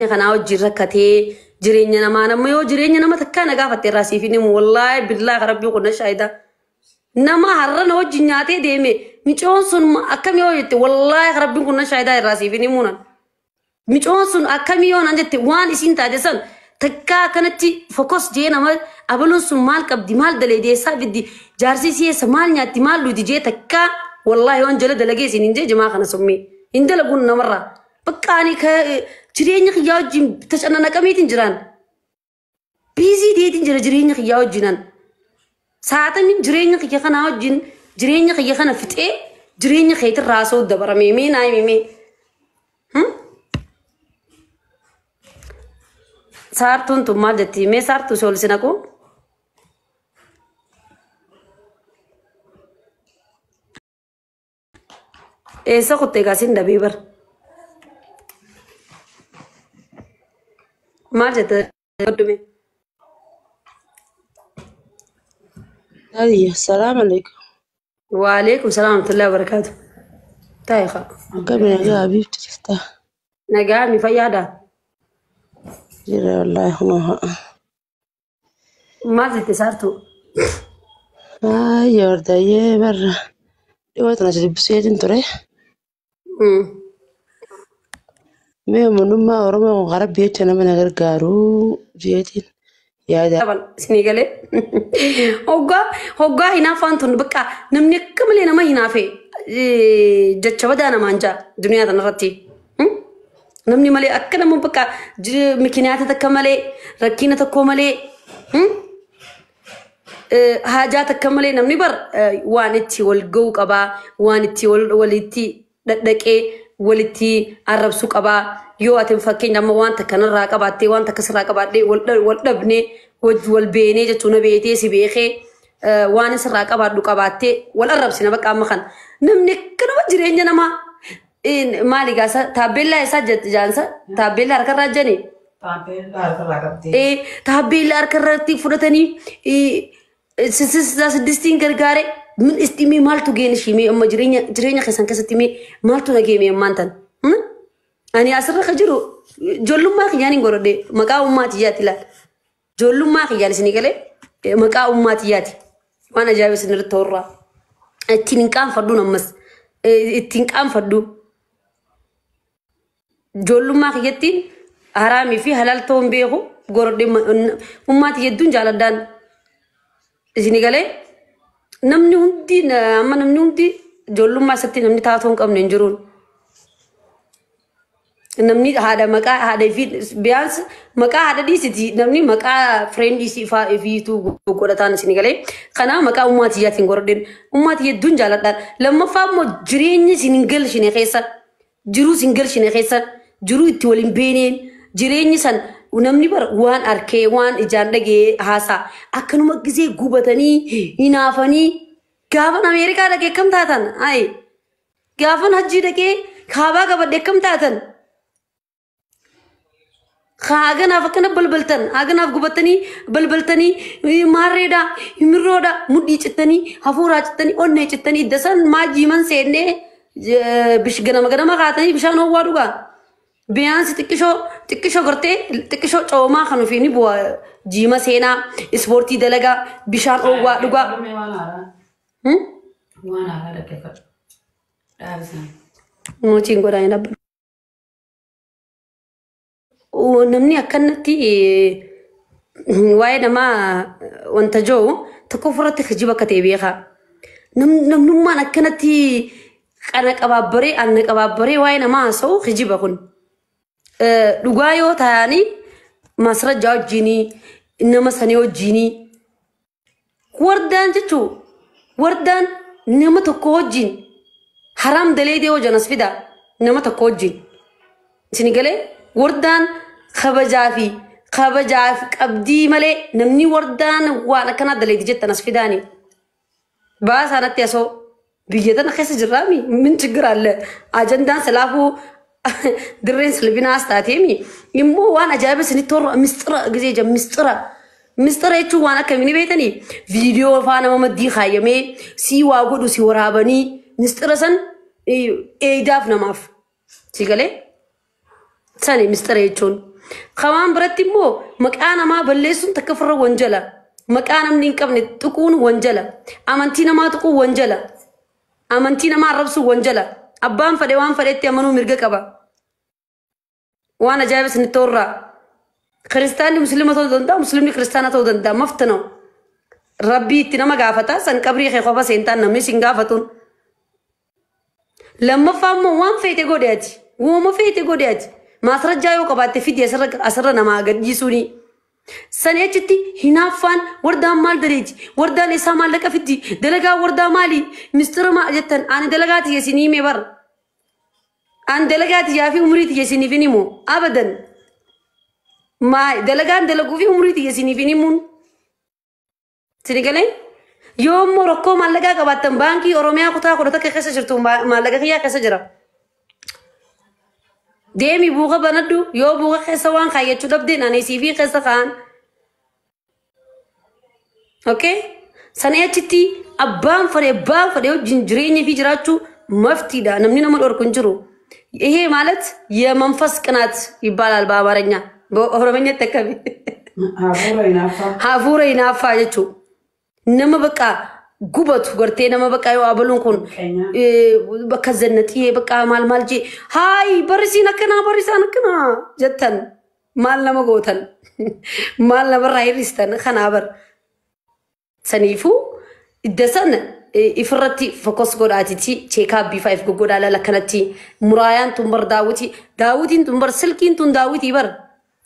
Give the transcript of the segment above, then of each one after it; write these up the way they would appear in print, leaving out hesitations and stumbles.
Kanaa wajjin rakkatee jireenya namaa nama yoo jireenya nama takkaa na gaafatte irraa siif hin himu, wallaahi billaahi rabbii kun na shaahida. Nama har'a na wajjin nyaatee deeme micoon sun akkam yoo jette, wallaahi rabbiin kun na shaahidaa, irraa siif hin himu nan. Micoon sun akkamii yoo naan jette, waan isiin taate san takkaa akkanatti focus jee nama abaluun sun maal qabdi, maal daleedi, eessaa fiddi, jaarsi isii eessa, maal nyaatti, maal dhugdi jee takkaa wallaahi waan jala dalagee isin hin jee jimaa kana summii hin dalaguun namarraa. Bakka ani jireenya kiyyaa wajjin tashannanaqameetiin jiraan. Busy deetiin jira jireenya kiyyaa wajjinan. Saatamiin jireenya kiyya kanaa wajjin jireenya kiyya kana fixee jireenya keetirraa haasa'uu dabarame, mee naa himi mee. Saartuun tun maal jetti? Mee saartuu si ol si naqu? Eessa kutte egaa sin dhabee bar. Maal jette gaddume? Ayya, salaam alaikum. Waalaikum salaam warahmatullahi wabarakatuh. Taa'e kaa. Akkami, nagaa habiibti, jirta? Nagaa mi, fayyaadha? Jira wallaahi, kunoo haa. Maal jette saartuu? Ayya, wardayyee barra. Dhiyoo tana si dubbiseetiin ture. Mee uummanummaa Oromoo kun karaa biyya nama na gargaaru jeetiin yaada. Qaban isinii galee. Hoggaa hoggaa hinaaffaan tun bakka namni akka malee nama hinaafe jecha badaa namaan jaa duniyaa tanarratti. Namni malee akka nama bakka mikinaata takka malee, rakkina tokko malee, haajaa takka malee namni bar waan itti wal ga'uu qabaa, waan itti walitti dhadhaqee walitti arrabsuu qabaa. Yoo ati fakkeenya amma waan takka narraa qabaattee, waan takka sirraa qabaadhee, wal dhabnee wal beenee jechuun, na beetee si beekee, waan sirraa qabaadhu qabaattee wal arrabsina. Bakka amma kana namni akkanuma jireenya namaa maali gaasa taabbeellaa isaa jaansa taabbeellaa harkarraa janii. Taampeellaa harkarraa qabdee. Taabbeellaa harkarratti fudhatanii siddistiin gargaare min isti mee maaltu geen ishii, mee amma jireenya keessan keessatti mee maaltu na geeme ammaan tan? Ani asirra ka jiru ijoollummaa kiyyaan hin godhadhe, maqaa ummaa tiyyaati ilaala. Ijoollummaa kiyyaan isinii galee, maqaa ummaa tiyyaati. Waan ajaa'iba isin irratti horraa. Ittiin hin qaanfadhu ammas, ittiin qaanfadhu. Ijoollummaa kiyyatti haraamii fi halaal ta'uu hin beeku gorodhe, ummaa tiyya hedduun jaaladhaan. Isinii galee, namni hundi amma namni hundi ijoollummaa isatti namni taatoo hin qabne hin jiruun. Namni haadha maqaa haadha fi biyaans maqaa haadha dhiisiti, namni maqaa friendii isii faa ifiituu godhataan isinii galee. Kanaaf maqaa ummaa tiyyaatiin gorodheen ummaa tiyya hedduun jaaladhaan. Lammaffaa immoo jireenya isin hin galchine keessa, jiruu isin galchine keessa, jiruu itti waliin beeneen jireenyi san namni bara waan arkee waan ijaan dhagee haasaa akkanuma gisee gubatanii hinaafanii. Gaafan Ameerikaa dhaqee akkam taatan? Ayi, gaafan hajjii dhaqee kaabaa qabadhe akkam taatan? Haganaaf akkana balbaltan, haganaaf gubatanii balbaltanii, maarreedha, himirroodha, mudhii cittanii, hafuuraa cittanii, onnee cittanii, idda san maajiiman seennee ganama ganama kaatanii bishaan ho'aa dhugaa. Biyaansi xiqqishoo xiqqishoo gartee xiqqishoo coomaa kan ofii ni bu'a, jiima seenaa, ispoortii dalagaa, bishaan ho'aa dhugaa. Waan haaraa. Waan haaraa dhaggeeffadhu. Dhaabisaan. Mootiin godhaa hin dhabbatu. Namni akkanatti waa'ee namaa wanta jiru tokko ofirratti kijiba akka ta'e beekaa. Namnummaan akkanatti qana qabaabbaree anna qabaabbaree waa'ee namaa haasa'u kijiba kun. Dhugaa yoo ta'anii masrajaa wajjinii nama sanii wajjinii wardaan jechuun wardaan nama tokko wajjin haraam daleedee hojjan as fida nama tokko wajjin. Isin galee, wardaan kabajaa fi kabajaa fi qabdii malee namni wardaan waan akkanaa daleedi jettan as fidaani. Baasaa natti asoo biyya tana keessa jirraami min ችግር አለ? Ajandaan silaafuu dirreen silbinaas taateemi immoo waan ajaa'iba isinitti horru misxira gisee jira. Misxira misxira jechuun waan akkamii ni beektanii? Viidiyoo faa nama maddii kaayyamee sii waa godhu si waraabanii misxira san eeydaaf namaaf si galee sani misxira jechuun. Kawaan biratti immoo maqaa namaa balleessuun takka ofirra wanjala. Maqaa namni hin qabne tuquun wanjala. Amantii namaa tuquun wanjala. Amantii namaa arrabsuun wanjala. Abbaan fedhe waan fedhetti amanuu mirga qaba. Waan ajaa'iba isinitti horraa. Kiristaanni musliima ta'uu danda'a, musliimni kiristaana ta'uu danda'a. Maftanoo. Rabbii itti nama gaafata san qabrii kee qofa seentaan namni sin gaafatuun. Lammaffaa immoo waan feete godhe ati. Wooma feete godhe ati. Maasrajjaa yoo qabaatte fidi asirra namaa gadhiisuuni. Sani achitti hinaaffaan wardaan maal daleeti? Wardaan eessaa maallaqa fiddi? Dalagaa wardaa maali? Mistira maal jettan? Ani dalagaa tiyya isinii hime bar. Ani dalagaa tiyyaa fi umurii tiyya isiniif hin himu. Abadan. Maa dalagaan dalaguu fi umurii tiyya isiniif hin himuun. Sini galee? Yoo immoo rakkoo maallaqaa qabaattan baankii Oromiyaa kutaa 11 keessa jirtu maallaqa kiyyaa keessa jira. Deemi buuqa banadhu yoo buuqa keessa waan kaayyachuu dhabdeen ani siifii keessa kaa'an. Okay? Sana achitti abbaan fedhe wajjin jireenya fi jiraachuu maftiidha. Namni nama dhorku hin jiru. ይሄ ማለት የመንፈስ ቅናት ይባላል በአማርኛ። በኦሮምኛ ተከቢ Hafuura hinaaffaa. Hafuura hinaaffaa jechuudha. Nama bakka gubatu gartee nama bakka yoo abaluun kun bakka zannaxiyee bakka maal maal jee haayi barrisiin akkanaa barrisaan akkanaa jettan maal nama gootan maal namarraa hir'istan kanaa bar. Saniifuu idda sana ifirratti focus godhaatiti check-up if goggodhaa lala kanatti muraayaan tun bar daawwitii daawwitiin tun bar silkiin tun daawwitii bar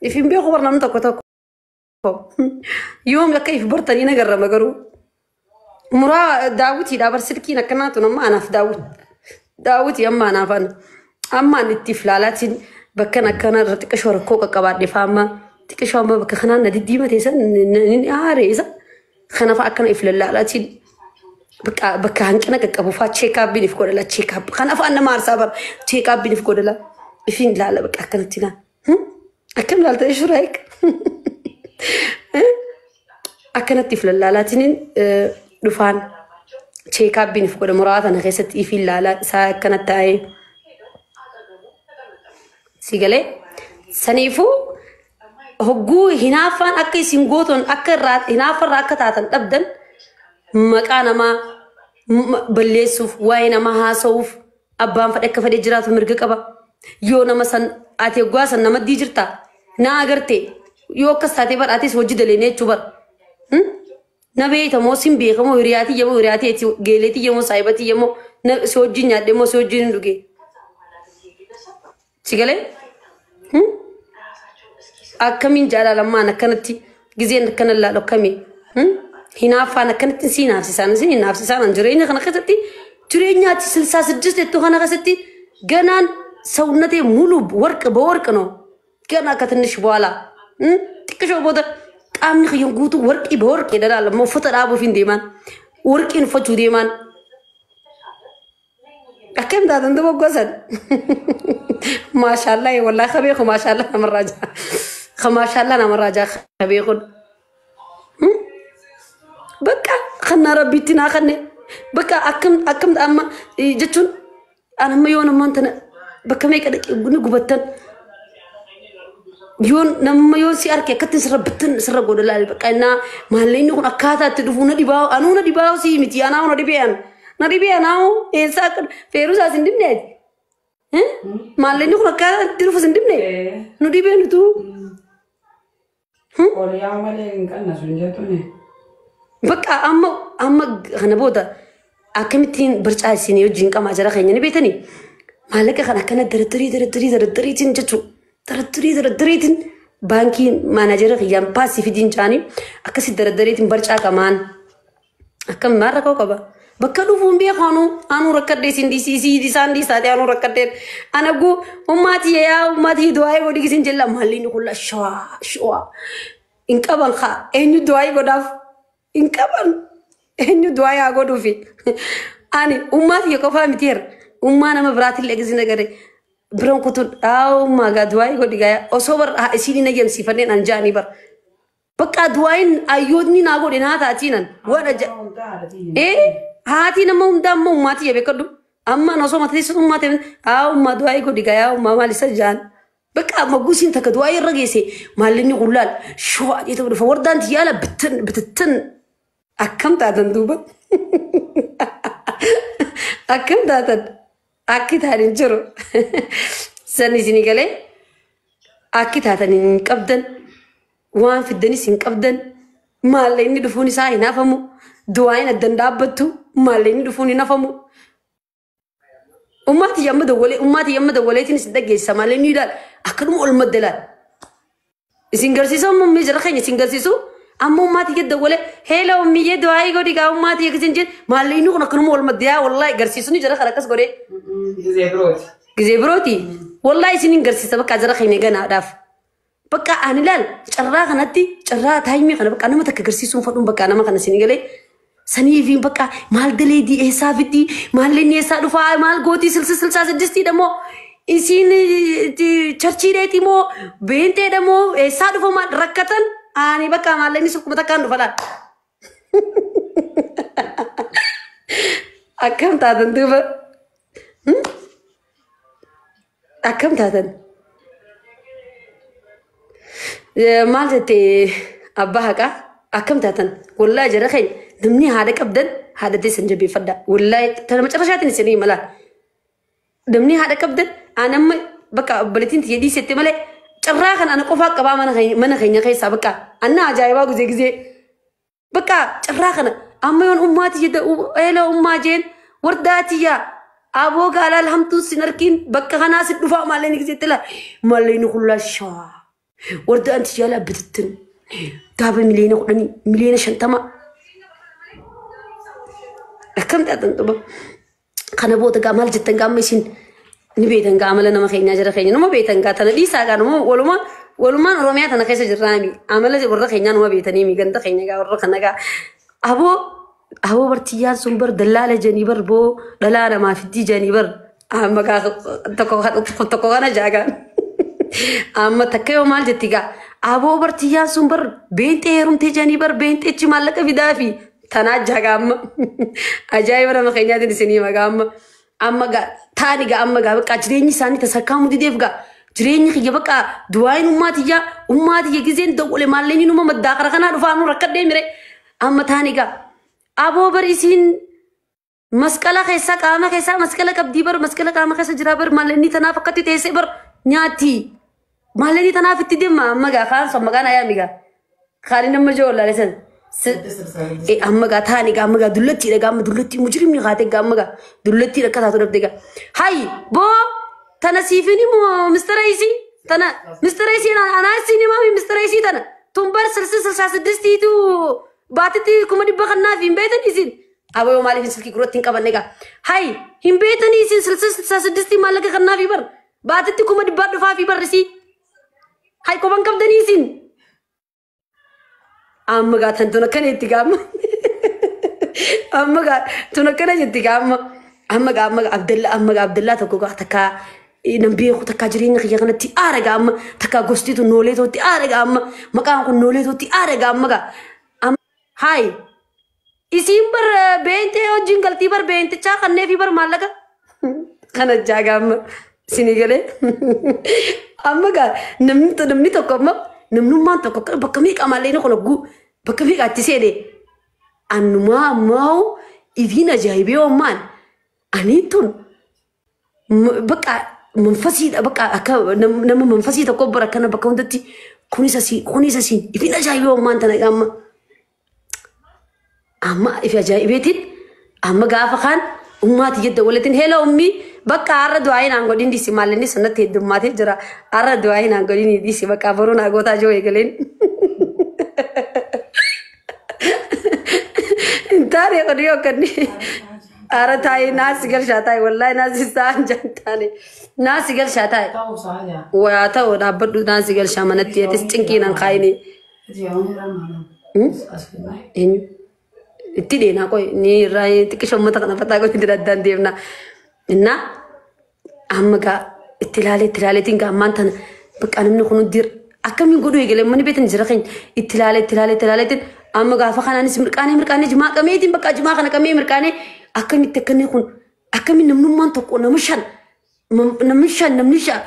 if hin beeku bar namni tokko tokko. Yoom akka if bartanii nagarrama garuu. Muraa daawwitiidha bar silkiin akkanaa tun amma anaaf daawwiti. Daawwitii amma anaaf ana. Ammaan itti filaalaatiin bakkan akkana irra xiqqashoo rakkoo qaqqabaadhe faamma xiqqashoo amma bakka kanaan na diddiimate san ni aare isa kana fa'a akkana if lallaalaatiin bakka hanqina qaqqabu faa check-upiin if godhala check-up kana afaan nama aarsaa bar check-upiin if godhala ifin ilaala bakka akkanatti ilaala. Akkam ilaalta shuraayik akkanatti if lallaalaatiin dhufaan check-upiin if godha muraa tana keessatti ifin ilaala isaa akkanatti taa'ee. Si galee saniifuu hogguu hinaaffaan akka isin gooton akka irraa hinaaffarraa akka taatan dhabdan maqaa namaa balleessuuf waa'ee namaa haasa'uuf abbaan fedhe akka fedhe jiraatu mirga qaba. Yoo nama san ati hoggaa san nama dii jirta naa agarte yoo akkas taatee bar atis hojii daleenee jechuu bar. Na beeyta moo sin beekamoo hiriyaatii yemoo hiriyaatii geeleetii yemoo saayibatii yemoo si wajjin nyaadhe moo si wajjin hin dhuge. Si galee? Akkamiin jaalalammaan akkanatti gizeen akkana laalu akkamii? Hinaaffaan akkanatti si hinaafsisaan si hinaafsisaan jireenya kana keessatti jireenya ati 66 jettu kana keessatti ገናን ሰውነቴ ሙሉ ወርቅ በወርቅ ነው። ገና ከትንሽ በኋላ xiqqishoo booda qaamni kiyyan guutuu warqii በወርቅ jedhadha. Uffata dhaabuuf hin deeman warqiin uffachuu deeman. Akkam taatan duba gosan maashaallah wallahi kabeeku maashaallah namarraa jaa maashaallah namarraa jaa kabeekun. Bakka kannaa rabbiitti naa kanne bakka akkam akkam amma jechuun an amma yoon ammaan tana bakka meeqa dhaqee ni gubattan yoon namma yoon si arke akkatti sirra bittin sirra godha laal bakka innaa maallaqni kun akkaataa itti dhufu na dhibaa anuu na dhibaa si miti anaa na dhibee an na dhibee anaa eessaa akka feeruusaas hin dhibne maallaqni kun akkaataa itti dhufu hin dhibne nu dhibee nutu. Ol yaa malee hin qannasu hin jettuuni. Bakka amma amma kana booda akkamittiin barcaa isinii wajjin qamaa jara keenya ni beektanii maallaqa kana akkana dardarii dardarii dardariitiin jechuudha. Dardarii dardariitiin baankii maanaajera kiyyaan paasii fidiin jaanii akkasi dardariitiin barcaa qamaan akkam maal rakkoo qaba. Bakka dhufuun beeku anuu anuu rakkadhee isin dhiisii isaan dhiisaatee anuu rakkadheen ana guu ummaatii yaa ummaatii du'aayii godhi isin jella maalli kun shawaa shawaa hin qaban haa eenyu du'aayii godhaaf hin qaban eenyu du'aayii haa godhuufi ani ummaatii qofaa mitiir ummaa nama biraatillee gisi nagare biroon kutuun haa gaa du'aayii godhi gaa osoo bar isiin hin ayyamsiifanneen an jaanii bar bakka du'aayiin ayyootni naa godhe naa taatiinan waan aja haati nama hundaa ammoo ummaatii beekadhu amma osoo mata teessoo ummaa ta'e haa ummaa du'aayii godhi gaa yaa ummaa maal isa jaan Bakka maguusiin takka du'aa irra geesse maallinni qullaal shawaa jedhamu dhufa wardaan xiyyaala bitin bitittin akkam taatan duuba akkam taatan akki taan hin jiru san isinii galee akki taatan hin qabdan waan fiddanis hin qabdan maallaqni dhufuun isaa hin hafamu du'aayin addan dhaabbattu maallaqni dhufuun hin hafamu. Ummaati yamma dawwalee ummaati yamma dawwaleetiin isin dhageessisa malee ni ilaal akkanuma ol madda ilaal. Isin garsiisuu amma ummii jara keenya isin garsiisuu amma ummaati gad dawwalee heela ummiyyee du'aayii godhi gaa ummaati eegsisin jedhe maallaqni kun akkanuma ol madda yaa wallaahi garsiisuu ni jara kana akkas godhee. Gizee birooti. Gizee birooti wallaahi isin hin garsiisa bakka jara keenya ganaadhaaf. Bakka ani ilaal carraa kanatti carraa taayimii kana bakka nama takka garsiisuun fadhuun bakka nama kana isin galee. Saniifi bakka maal daleedii eessaa fidii maalleen eessaa dhufaa maal gootii silsa silsaa siddistiidha moo isiin charchiidheeti moo beenteedha moo eessaa dhufa maal rakkatan ani bakka maallaqni sukkuma takkaan dhufa laal. Akkam taatan duuba akkam taatan maal jettee abbaa haqaa akkam taatan wallaahi jara keenya namni haadha qabdan haadha teessan jabeeffadha wallaahi tana macarrashaatiin isinii mala namni haadha qabdan aan amma bakka obboleettiin tiyya dhiisette malee carraa kan ana qofaa qabaa mana keenya keessaa bakka anna ajaa'ibaa gizee gizee bakka carraa kana amma yoon ummaa tiyya eeloo ummaa jeen wardaa tiyya aboo gaalaa alhamtuun sin arkiin bakka kanaa sin dhufaa maalleen gizeetti laa maalleen kullaa shawaa wardaan tiyya laa bitittin gaaba 10 miliyoona 50 miliyoona. Akkam taatan dhuba kana booda gaa maal jettan gaa amma isin ni beektan gaa amala nama keenyaa jara keenya numa beektan gaa tana dhiisaa gaa numa waluma walumaan Oromiyaa tana keessa jirraami amala warra keenyaa numa beektanii mi ganda keenya gaa warra kana gaa aboo aboo bartiyyaan sun bar dallaala janii bar boo dhalaa namaa fiddii janii bar amma gaa tokko tokko kana jaagaan amma takka yoo maal jetti gaa aboo bartiyyaan sun bar beenxee heerumtee janii bar beenxeechi maallaqa fidaa fi tanaa jaagaa amma ajaa'iba nama keenyaatiin isinii magaa amma amma gaa taani gaa amma gaa bakka jireenyi isaanii tasakkaamuu dideef gaa jireenyi kiyya bakka du'aayin ummaatiyyaa ummaatiyya gizeen dawwale maalleenyi numa maddaa qara kanaa dhufaa nu rakkadhee mire amma taani gaa aboo bar isiin masqala keessa qaama keessaa masqala qabdii bar masqala qaama keessa jiraa bar maalleenyi tanaaf akkatti teessee bar nyaatti maalleenyi tanaaf itti deema amma gaa kaan son maqaan ayaami gaa kaani nama joollaale san amma gaa taani gaa amma gaa dullattiidha gaa amma dullattii mujrimni kaatee gaa amma gaa dullattiidha akka taatu dhabde gaa hayi boo tana siifin immoo mistara isii tana mistara isii anaa isiin himaami mistara isii tana tun bar silsi silsaa siddistiitu baatitti 100,000 kannaaf hin beektan isin abayoo maaliif silkii gurratti hin qabanne gaa hayi hin beektanii isin silsi silsaa siddistii maallaqa kannaafi bar baatitti 100,000 dhufaafi bar isii hayi koban qabdanii isin amma gaa tan tun akkana itti gaa amma amma gaa tun akkana jetti gaa amma amma gaa amma gaa Abdallaa amma gaa Abdallaa tokko gaa takka nan beeku takka jireenya kiyya kanatti aara gaa amma takka gosti tun noolee tootti aara gaa amma maqaan kun noolee tootti aara gaa amma gaa hayi isiin bar beentee wajjin galtii bar beentichaa kannee fi bar maallaqa kana jaagaa amma isinii galee amma gaa namni tokko amma namnummaan tokko akka bakka meeqa maallee kun hogguu bakka meeqaatti seene annumaa ammaa ifiin ajaa'ibee ammaan ani tun bakka manfasiidha bakka akka nama manfasii tokko bara akkana bakka hundatti kunis asii kunis asii ifiin ajaa'ibee ammaan tana amma amma ifi ajaa'ibeetiin amma gaafa kaan ummaati jedda walitin heela ummii bakka har'a du'aa naan godhin dhiisi maallinni sanatti heddummaatee jira har'a du'aa naan godhin dhiisi bakka boruu naa gootaa jiru eegaleen. Hin taane kun yoo kanni har'a taa'ee naasi galshaa taa'e wallaahi naasi sa'aan jaan taane naasi galshaa taa'e. Ta'uu isaa jaa. Waa ta'u dhaabbadhu naasi galshaa manatti atis cinqii nan kaayine. Eenyu? Itti dheenaa qoy ni irraa xiqqisha uummata kana fataa qoy itti addaan deemna. Innaa amma gaa itti ilaalee itti ilaaleetiin gaa ammaan tana bakka namni kun hundi akkamiin godhu eegalee manni beektan jira keenya itti ilaalee itti ilaalee itti ilaaleetiin amma gaafa kanaanis mirqaanee mirqaanee jimaa qameetiin bakka jimaa kana qamee mirqaanee akkamitti akkanni kun akkamiin namnummaan tokko nama shan namni shan namni shan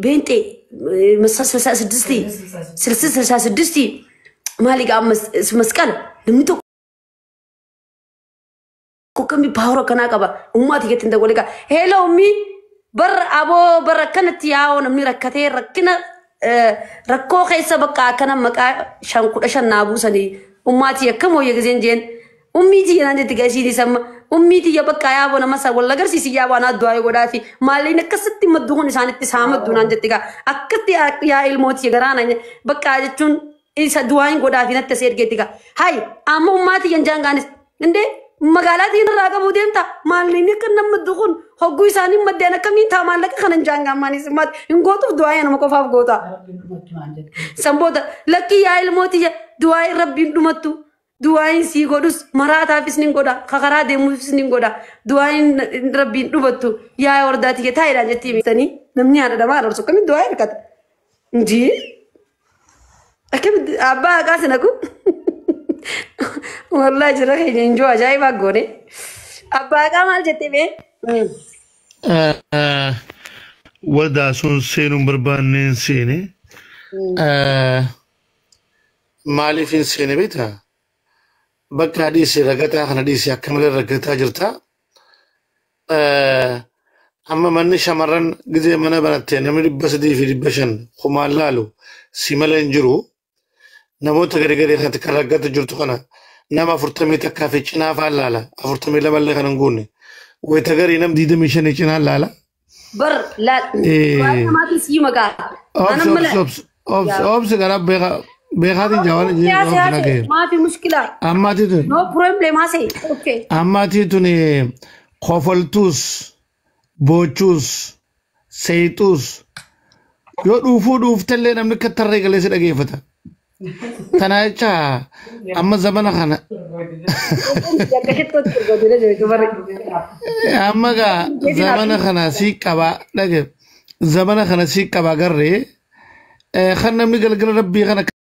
beenxee 66 66 maali gaa amma masqala namni tokko kamii power akkanaa qaba ummaati gatti hin dawwale gaa hello ummi bar aboo bar akkanatti yaa'oo namni rakkatee rakkina rakkoo keessa bakka akkana maqaa 5 15 naa buusanii ummaatii akkam hooyya giseen jeen ummii tiyya naan jetti gashiin isamma ummii tiyya bakka yaaboo nama isaa wal agarsiisi yaaboo anaa du'aa godhaafi maaliin akkasitti maddu kun isaanitti isaa maddu naan jetti gaa akkatti yaa ilmoo tiyya garaa naan bakka jechuun isa du'aa hin godhaafi natti asii ergeetti gaa hayi amma ummaa tiyya hin jaangaanis indee magaalaa tiyya irraa qabuu deemta maaliin akka nama maddu kun hogguu isaanii maddeen akkamiin taa maallaqa kana hin jaangaan maanis hin gootuuf du'aa nama qofaaf goota. San booda lakkii yaa ilmoo tiyya du'aa rabbiin dhumattu du'aayin sii godhus maraataafis nin godha kakaraa deemuufis nin godha du'aayin rabbiin dhumattu yaa wardaa tiyya taa'eedhaan jettii mitanii namni haadha dhamaa arrabsu akkamitti du'aa hirkata injii akkamitti abbaa haqaa sana kun wallaahi jira keenya injoo ajaa'ibaa goone abbaa haqaa maal jettee bee Wadaa sun seenuun barbaanneen seene. Maaliif hin seene beektaa? Bakka dhiisi ragataa kana dhiisi akka malee ragataa jirta. Amma manni shamarran gizee mana banattee namni 300 fi 500 kumaan laalu si malee hin jiru. Namoota gadi gadi kanatti kan raggatu jirtu kana nama 41 fi cinaa faan laala 42 illee kan hin guunne. Wayita garii nam 25 cinaa laala. Bar laal waan namaatiin sii maqaa. Obsi obsi obsi obsi obsi gara beekaatiin jawaan obsi nagee. Maafi mushkila. Ammaatii tun No problem haasa'e. Okay. ammaatii tun kofaltuus boochuus seexuus yoo dhuufuu dhuuftellee namni akka tarree galee si dhageeffata. Tana jecha amma zamana kana amma gaa zamana kana sii qabaa dhage zamana kana sii qabaa garree kan namni galgala rabbii kana.